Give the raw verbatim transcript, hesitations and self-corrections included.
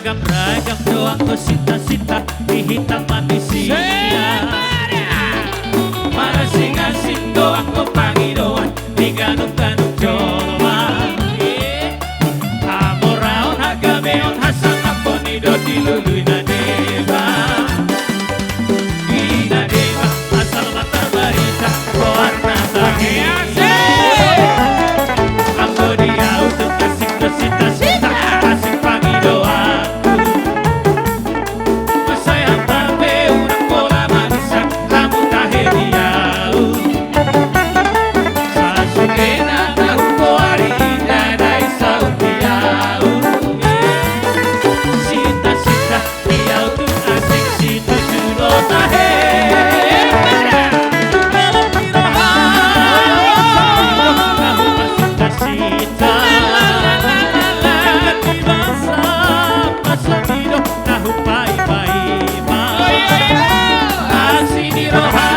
Ragam do anggo sinta-sinta di hita mati sia. Marasing-asing do anggo pangidoan di ganup-ganup jolma. Hamoraon, hagabeon, hasangapon i do dilului na deba. I na deba asal ma tarbarita goarna tahe. Anggo di au tung asing do sinta-sinta, asing pangidoanku. Masa yang tak be unang pola manusia, kamu tahe di au. Sasugena na hugoari inda na i saut di au. Sinta-sinta di au tung asing situtu do tahe. Molo di roha sinta-sinta, di basa pasamido na hupai-pai ma. Asi di roha